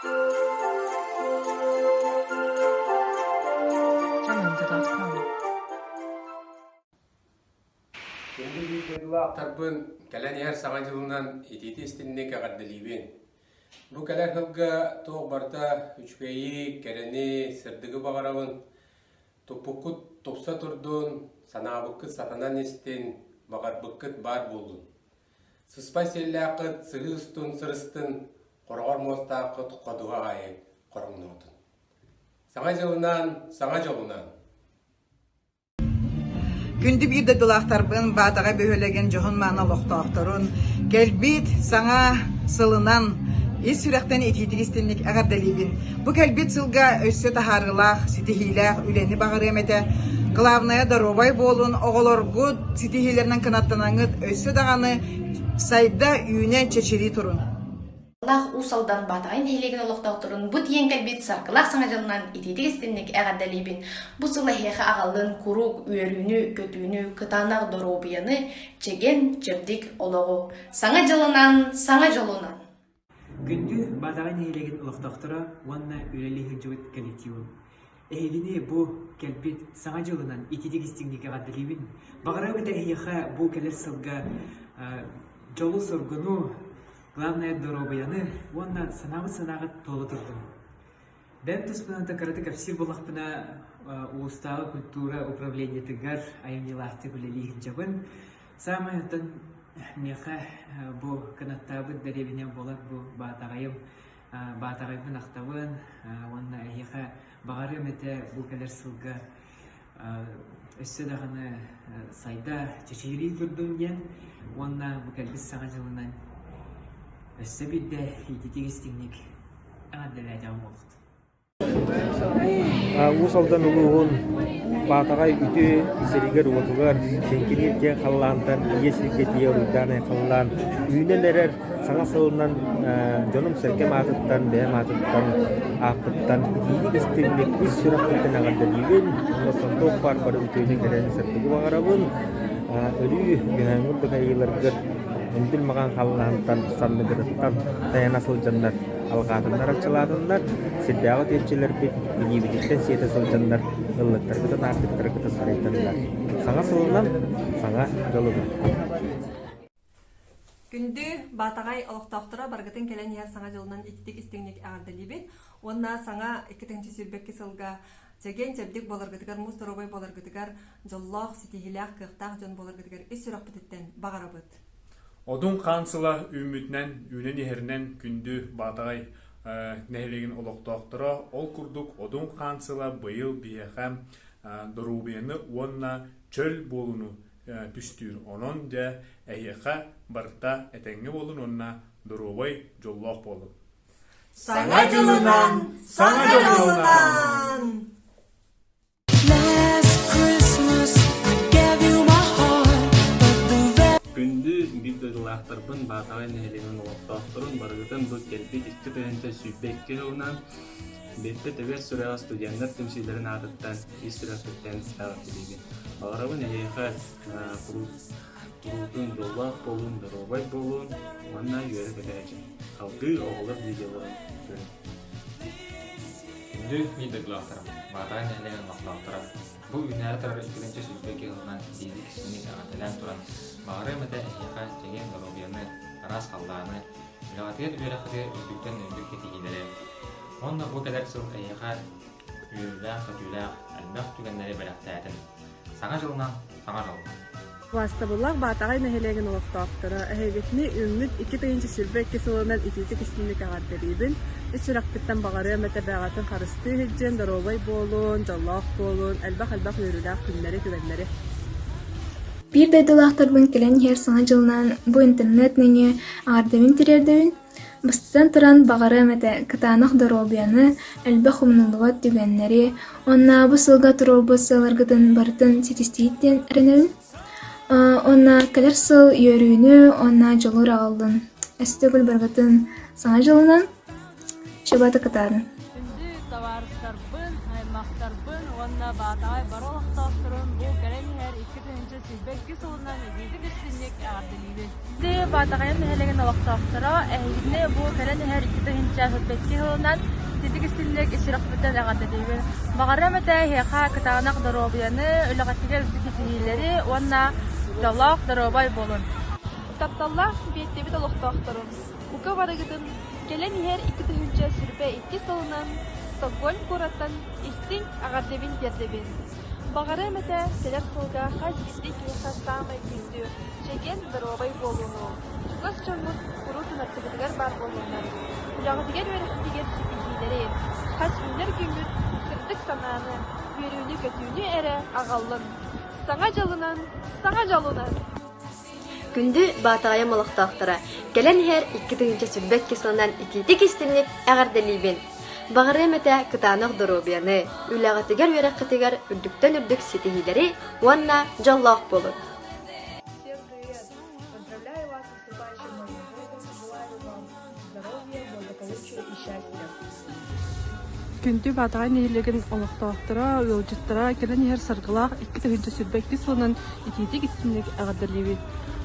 Jamunda.com. Күндү биир дойдулаахтарбын кэлэн иһэр Саҥа дьылынан итиити-истинник эҕэрдэлиибин. Бу кэлэр сылга туох барыта үчүгэйи, кэрэни, сырдыгы баҕарабын. Туппуккут тупса турдун, санаабыккыт сатанан истин, баҕарбыккыт баар буоллун. Сыспай сиэллээххит сыһыы устун сырыстын, хороҕор муостааххыт ходуһа аайы хороҥноотун. Саҥа дьылынан, саҥа дьолунан! Күндү биир дойдулаахтарбын, Баатаҕай бөһүөлэгин дьоһун-мааны олохтоохторун, кэлбит саҥа сылынан ис сүрэхтэн итиитик истинник эҕэрдэлиибин. Бу кэлбит сылга өссө таһаарыылаах, ситиһиилээх үлэни баҕарыам этэ. Главное, доруобай буолун, оҕолоргут ситиһиилэринэн кынаттанаҥҥыт өссө даҕаны сайда, үүнэ, чэчирии турун. Лаах Уус Алдан Баатаҕай нэһилиэгин олохтоохторун бу тиийэн кэлбит саргылаах саҥа дьылынан итиитик истинник эҕэрдэлиибин. Бу сыл эһиэхэ аҕаллын куруук үөрүүнү, көтүүнү, кытаанах доруобуйаны, чэгиэн, чэбдик олоҕу. Саҥа дьылынан, саҥа дьолунан! Күндү Баатаҕай нэһилиэгин олохтоохторо уонна үлэлии сылдьыбыт коллективым. Эһигини бу кэлбит Саҥа дьылынан ититик истиҥник эҕэрдэлиибин. Баҕарабыт эһиэхэ бу кэлэр сылга дьолу-соргуну, Главное доруобуйаны уонна санаабыт санааҕыт туола турдун. Бэйэм туспунан да кыратык кэпсиир буоллахпына, улуустааҕы культура управлениетыгар айымньылаахтык үлэлии сылдьабын. Саамай оттон миэхэ бу кынаттаабыт дэриэбинэм буолар бу Баатаҕайым. Баатаҕайбын ахтабын уонна эһиэхэ баҕарыам этэ бу кэлэр сылга өссө даҕаны сайда чэчирии турдун диэн уонна бу кэлбит Саҥа дьылынан өссө биирдэ ититик истиҥник эҕэрдэлээтэҕим буолуохтун. Уус Алдан улууһун Баатаҕай үтүө сиригэр-уотугар Сиҥкиниир киэҥ халлаантан ийэ сиргэ тиийэ уруйдаан айхаллаан үүнэн эрэр Саҥа сылынан дьонум-сэргэм аатыттан, бэйэм аатыттан, ааппыттан итиитик истиҥник ис сүрэхпиттэн эҕэрдэлиибин. Онтон туох баар бары үтүөнү кэрэни сырдыгы баҕарабын. Өрүү үөһээҥҥи үрдүк айыыларгыт мындыр маҕан халлаантан, санныгытыттан тайана сылдьаннар алҕаатыннар, арчылаатыннар, сирдээҕи үтүөччүлэрбит илиибититтэн сиэтэ сылдьаннар ыллыктаргытын, аартыктаргытын арыйтаннар. Саҥа сылынан, саҥа дьолунан! Күндү Баатаҕай олохтоохторо барыгытын кэлэн иһэр Саҥа дьылынан ититик истиҥник эҕэрдэлиибит уонна саҥа 2022 сылга чэгиэн-чэбдик буоларгытыгар, муус доруобай буоларгытыгар, дьоллоох, ситиһиилээх, кыахтаах дьон буоларгытыгар ис сүрэхпититтэн баҕарабыт. Одун хаан сыла үүммүтүнэн, үүнэн иһэринэн күндү Баатаҕай нэһилиэгин олохтоохторо ол курдук Одун хаан сыла быйыл биһиэхэ доруобуйаны уонна чөл буолууну түстүүр. Онон дьэ эһиэхэ барыта этэҥҥэ буолун уонна доруобай, дьоллоох буолун. Саҥа дьылынан! Саҥа дьолунан! Күндү биир дойдулаахтарбын Баатаҕай нэһилиэгин олохтоохторун барыгытын бу кэлбит 2022 сылынан Биирдэ Тэбиэс сүрэҕэ студеннар түмсүүлэрин аатыттан ис сүрэхпиттэн эҕэрдэлиибин. Баҕарабын эһиэхэ куруутун дьоллоох буолун, доруобай буолун уонна үөрэ-көтө сылдьыҥ. Салгыы оҕолор видеоларын көрүҥ. Күндү биир дойдулаахтарым, Баатаҕай нэһилиэгин олохтоохторо, бу үүнээри турар 222 сылынан итиитик истиҥник эҕэрдэлээн туран, баҕарыам этэ эһиэхэ чэгиэн доруобуйаны, араас халлааны, Үлэҕитигэр үөрэххитигэр үрдүктэн үрдүк ситиһиилэри уонна бу кэлэр сыл эһиэхэ үөрүүлээх-көтүүлээх элбэх түгэннэри бэлэхтээтин. Саҥа дьылынан, саҥа дьолунан! Убаастабыллаах Баатаҕай нэһилиэгин олохтоохторо, эһигитини үүммүт 2022 сылынан итиитик истиҥник эҕэрдэлиибин. Ис сүрэхпиттэн баҕарыам этэ бэйэҕитин харыстыы сылдьын, доруобай буолун, дьоллоох буолун, элбэх-элбэх үөрүүлээх күннэри, түгэннэри. Биир дойдулаахтарбын кэлэн иһэр Саҥа дьылынан бу интернет нөҥүө эҕэрдэбин тириэрдэбин. Бастатан туран, баҕарыам этэ кытаанах доруобуйаны, элбэх умнуллубат түгэннэри уонна бу сылга туруорбут сыалларгытын барытын ситистигит диэн эрэнэбин. Уонна кэлэр сыл үөрүүнү уонна дьолу аҕаллын. Өссө төгүл барыгытын Саҥа дьылынан! Чабата кытаарын. Күндү табаарыстарбын, аймахтарбын уонна Баатаҕай бары олохтоохторун бу кэлэн иһэр 2022 сылынан итиитик истиҥник эҕэрдэлиибин. Баатаҕайым нэһилиэгин олохтоохторо эһигини бу кэлэн иһэр 2022 сылынан итиитик истиҥник ис сүрэхпиттэн эҕэрдэлиибин. Баҕарыам этэ эһиэхэ кытаанах доруобуйаны, үлэҕитигэр үрдүк ситиһиилэри уонна дьоллоох доруобай буолун! Тапталлаах Биэттэбит олохтоохторун, бука барыгытын кэлэн иһэр 2022 сылынан Стокгольм куораттан истиҥ эҕэрдэбин тиэрдэбин. Баҕарыам этэ кэлэр сылга хас биирдии киһиэхэ саамай күндү, чэгиэн доруобай буолууну, чугас дьоҥҥут куруутун аттыгытыгар баар буоллуннар, үлэҕитигэр-үөрэххитигэр ситиһиилэри, хас үүнэр күҥҥүт сырдык санааны, үөрүүнү-көтүүнү эрэ аҕаллын. Саҥа дьылынан, саҥа дьолунан! Күндү Баатаҕайым олохтоохторо, кэлэн иһэр 2022 сылынан итиитик-истиҥник эҕэрдэлиибин! Баҕарыам этэ кытаанах доруобуйаны, үлэҕитигэр-үөрэххитигэр үрдүктэн үрдүк ситиһиилэри уонна дьоллоох буолун! Всем привет! Поздравляю вас с наступающим Новым годом! Желаю вам здоровья, благополучия и счастья! Күндү Баатаҕай нэһилиэгин олохтоохторо, ыалдьыттара кэлэн иһэр саргылаах 2022 сылынан итиитик-истиҥник эҕэрдэлиибит.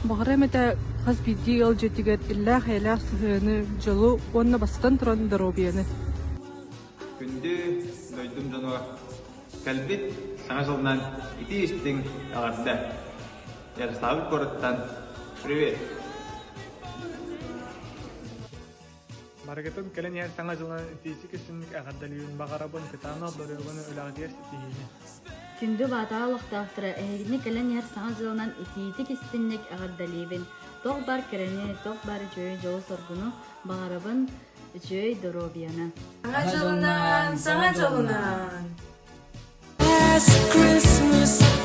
Баҕарыам этэ хас биирдии ыал дьиэтигэр иллээх-эйэлээх сыһыаны, дьолу уонна бастатан туран доруобуйаны. Күндү дойдум дьоно кэлбит Саҥа дьылынан итии-истиҥ эҕэрдэ! Ярославль куораттан привет! Барыгытын кэлэн иһэр Саҥа дьылынан итиитик истиҥник эҕэрдэлиибин, баҕарабын кытаанах доруобуйаны үлэҕитигэр ситиһиини. Күндү Баатаҕа олохтоохторо, эһигини кэлэн иһэр Саҥа дьылынан итиитик истиҥник эҕэрдэлиибин. Туох баар кэрэни, туох баар үчүгэй дьолу-соргуну баҕарабын, үчүгэй доруобуйаны. Саҥа дьылынан, саҥа дьолунан! Last Christmas.